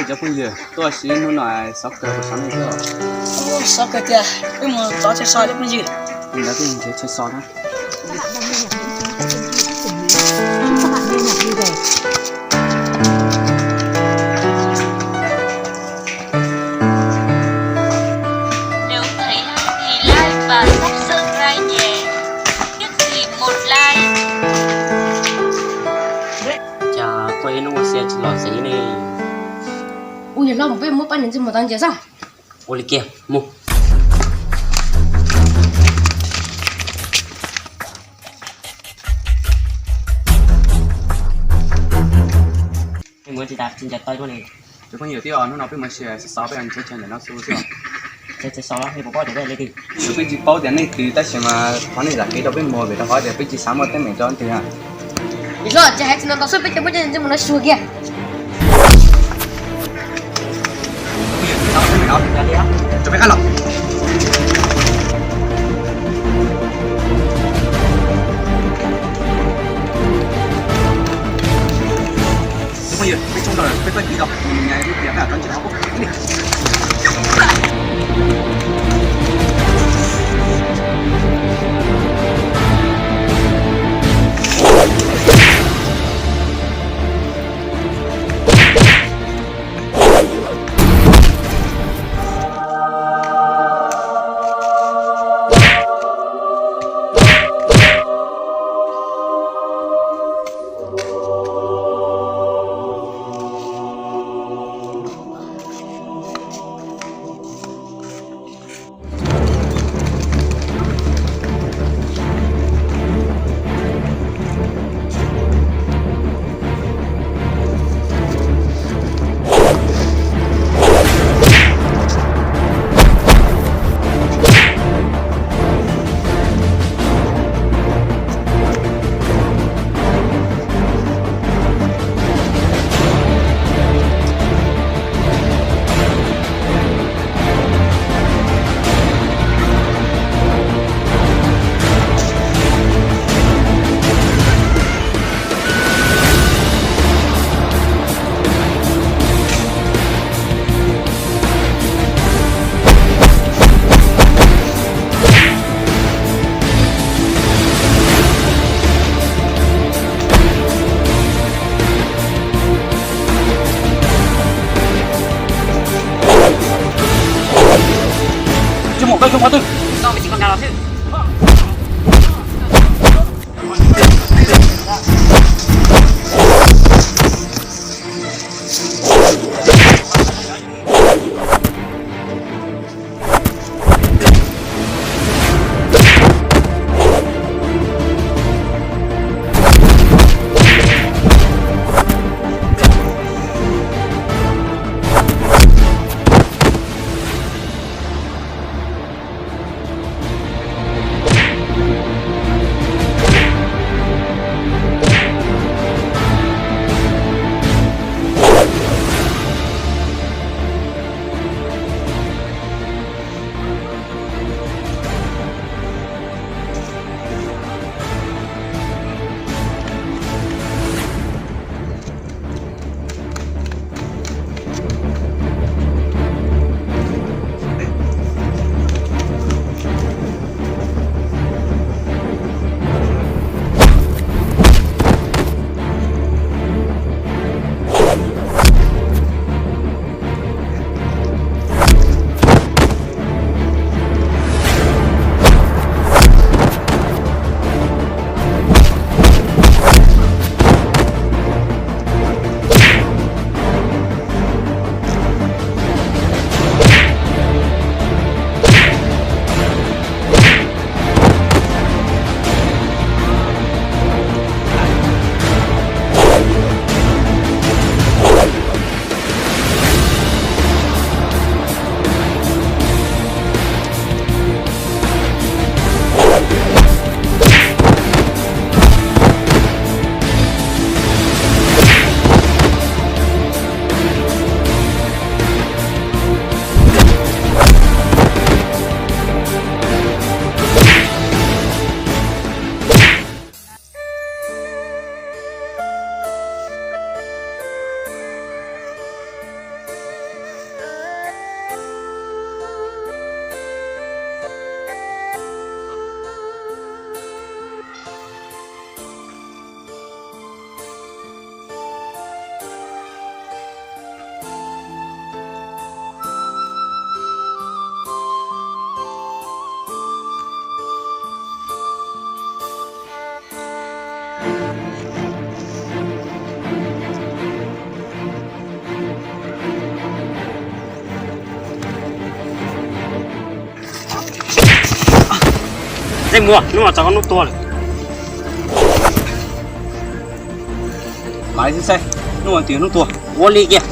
Cov phooj ywg, tuaj ua si hnub no xov kawg puas xov nej thiab? Xov kawg tiag, peb mus txov chaw so cov phooj ywg. Ntawd peb mus nrhiav chaw so na. Nếu thấy hay thì like và subscribe nhé. Trước thì một like. Cas koj ib hnub ua si tsis los tsev ne? Ua yog hlob mus peb muab pab niam ntxwg mus tau ntses xwb. Ua li kiag mus. Peb mus tsis tas tsis ncaws taw dua li. Cov phooj ywg, hnub no peb mus xyuas xov, peb nrhiav chaw ntawm no xwb. Chaw xov los peb puas paub tias li twg? Peb tsis paub tias nej twg tab sis mas thov nej zam kev rau peb mus vim rau qhov tias peb tsis xav muaj teeb meem rau leej twg na. Yog tsis hais tsis no tau xwb peb cia muab cov niam ntxwg mus no xyuas kiag. Rau peb qab los. Peb tsoom los peb tuaj ib los mus nyas ib tias peb rov tsis tau. Tsis mus koj xyoo qhov twg? Tau me tsis koj nrad los xwb. Tej muag, hnub no tsam koj hnub tuag lawm. Mam li xwb, hnub no tias hnub tuag, ua li kiag.